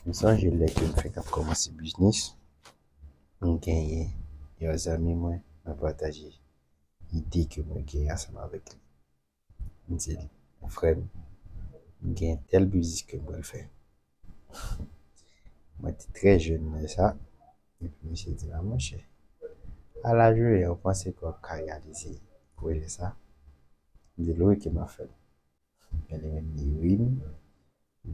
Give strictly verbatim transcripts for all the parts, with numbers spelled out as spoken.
M sonje lè ke m fenk ap kòmanse biznis, m genyen yon zanmi mwen, mwen pataje ide ke mwen genyen ansanm avèk li. M di l, "Frè m, m gen tèl biznis ke m pral fè." Mwen te trè jèn lè sa, epi misye di m, "A monchè, a laj ou ye, ou panse ke w ap ka reyalize pwojè sa?" M di l, "Wi, ke m ap fè l." Men li menm li ri m,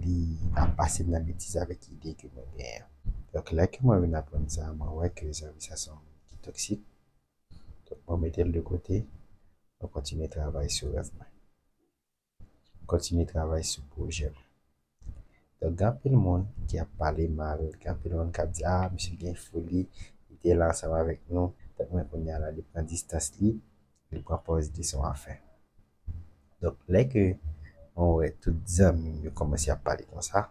li ap pase m nan betiz avèk ide ke mwen genyen an. Donk, lè ke mwen vin aprann sa, mwen wè ke zanmi sa se yon moun ki toksik. Donk, mwen mete l de kote, mwen kontinye travay sou rèv mwen. Kontinye travay sou pwojè mwen. Donk, gen anpil moun ki ap pale mal, gen anpil moun k ap di, "A, misye gen foli, li te la ansanm avèk nou." Donk, men kounye a la, li pran distans li, li pran pòz li se yon afè. Donk, lè ke mwen wè tout zanmi m yo kòmanse ap pale konsa,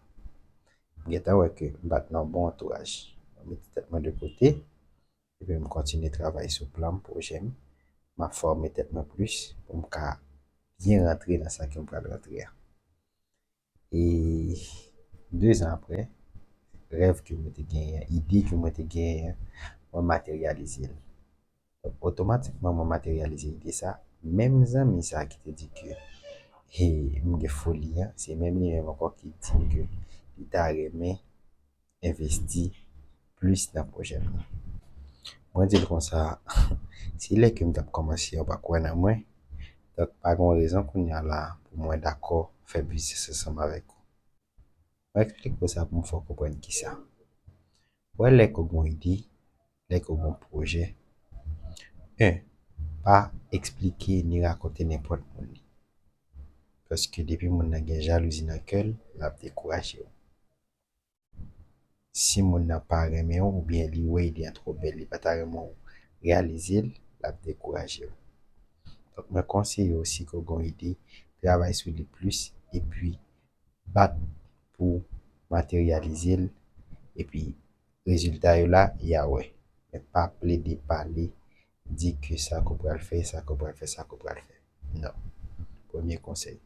m gentan wè ke m pa t nan yon bon antouraj. Mwen mete tèt mwen de kote, epi m kontinye travay sou plan m, pwojè m. M ap fòme tèt mwen plis pou m ka byen rantre nan sa ke m pral rantre a. E de zan apre, rèv ke mwen te genyen an, ide ke mwen te genyen an, mwen materyalize l. Donk, otomatikman, mwen materyalize ide sa. Menm zanmi sa ki te di ke, he, m gen foli an, se menm li menm ankò ki di m ke li ta renmen envesti plis nan pwojè m nan. Mwen di l konsa, se lè ke m t ap kòmanse, ou pa kwè nan mwen. Donk, pa gen rezon kounye a la pou mwen dakò fè biznis ansanm avèk ou. Mwen eksplike w sa pou m fè w konprann kisa. Wè, lè ke w gen yon ide, lè ke w gen yon pwojè, en, pa eksplike ni rakonte nenpòt moun li. Paske depi moun nan gen jalouzi nan kè l, l ap dekouraje w. Si moun nan pa renmen w oubyen li wè ide an twò bèl, li pa ta renmen w reyalize l, l ap dekouraje w. Donk, mwen konseye w, si ke w gen yon ide, travay sou li plis, epi bat pou materyalize l, epi rezilta yo la, y a wè. Men pa plede pale, di ke sa ke w pral fè, sa ke w pral fè, sa ke w pral fè. Non. Premye konsèy.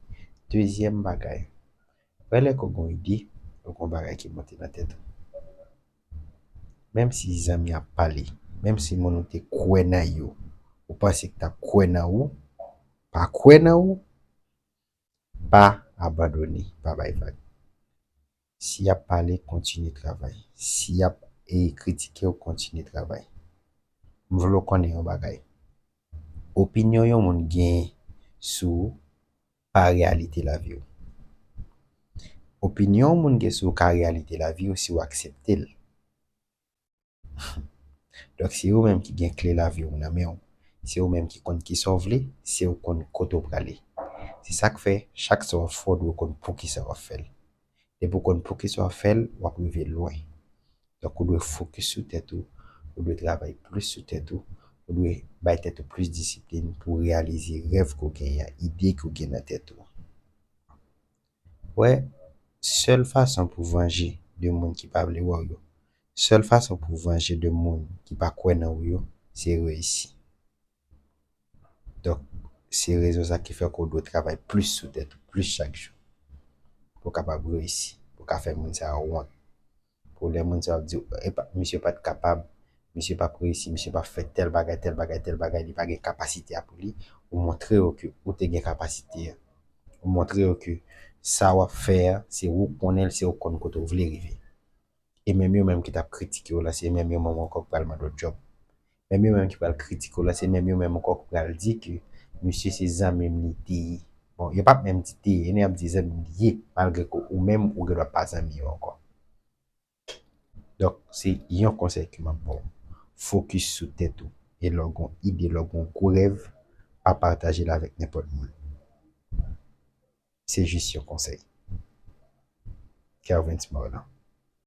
Dezyèm bagay, wè, lè ke w gen yon ide, ou gen yon bagay ki monte nan tèt ou. Menm si zanmi ap pale, menm si moun ou te kwè nan yo, ou panse ki t ap kwè nan ou, pa kwè nan ou, pa abandone, pa bay vag. Si y ap pale, kontinye travay. Si y ap, e, kritike w, kontinye travay. M vle w konnen yon bagay. Opinyon yon moun gen sou ou pa reyalite lavi w. Opinyon yon moun gen sou ou ka reyalite lavi w si w aksepte l. Donk, se ou menm ki gen kle lavi w nan men w. Se ou menm ki konn kisa w vle, se ou konn kote w prale. Se sa k fè, chak sa w ap fè, w dwe konn poukisa w ap fè l. Depi w konn poukisa w ap fè l, w ap rive lwen. Donk, ou dwe fokis sou tèt ou, ou dwe travay plis sou tèt ou, ou dwe bay tèt ou plis disiplin pou w reyalize rèv ke w genyen an, ide ke w gen nan tèt ou. Wè, sèl fason pou w vanje de moun ki pa vle wè w yo, sèl fason pou w vanje de moun ki pa kwè nan ou yo, se reyisi. Donk, se rezon sa ki fè ke w dwe travay plis sou tèt ou, plis chak jou, pou w kapab reyisi, pou w ka fè moun sa yo wont. Pou lè moun sa yo ap di w, "Epa, misye pa t kapab, misye p ap reyisi, misye p ap fè tèl bagay, tèl bagay, tèl bagay, li pa gen kapasite a pou li," ou montre yo ke ou te gen kapasite a. Ou montre yo ke sa w ap fè a, se ou k konnen l, se ou k konn kote w vle rive. E menm yo menm ki t ap kritike w la, se menm yo menm ankò ki pral mande w djòb. Menm yo menm ki pral kritike w la, se menm yo menm ankò ki pral di ke misye se zanmi m li te ye. Bon, yo p ap menm di te ye, yo ap di zanmi m li ye, malgre ke ou menm ou gen dwa pa zanmi yo ankò. Donk, se yon konsèy ke m ap ba w. Fokis sou tèt ou. E lè w gen yon ide, lè w gen yon gwo rèv, pa pataje l avèk nenpòt moun. Se jis yon konsèy. Kervens Morlan.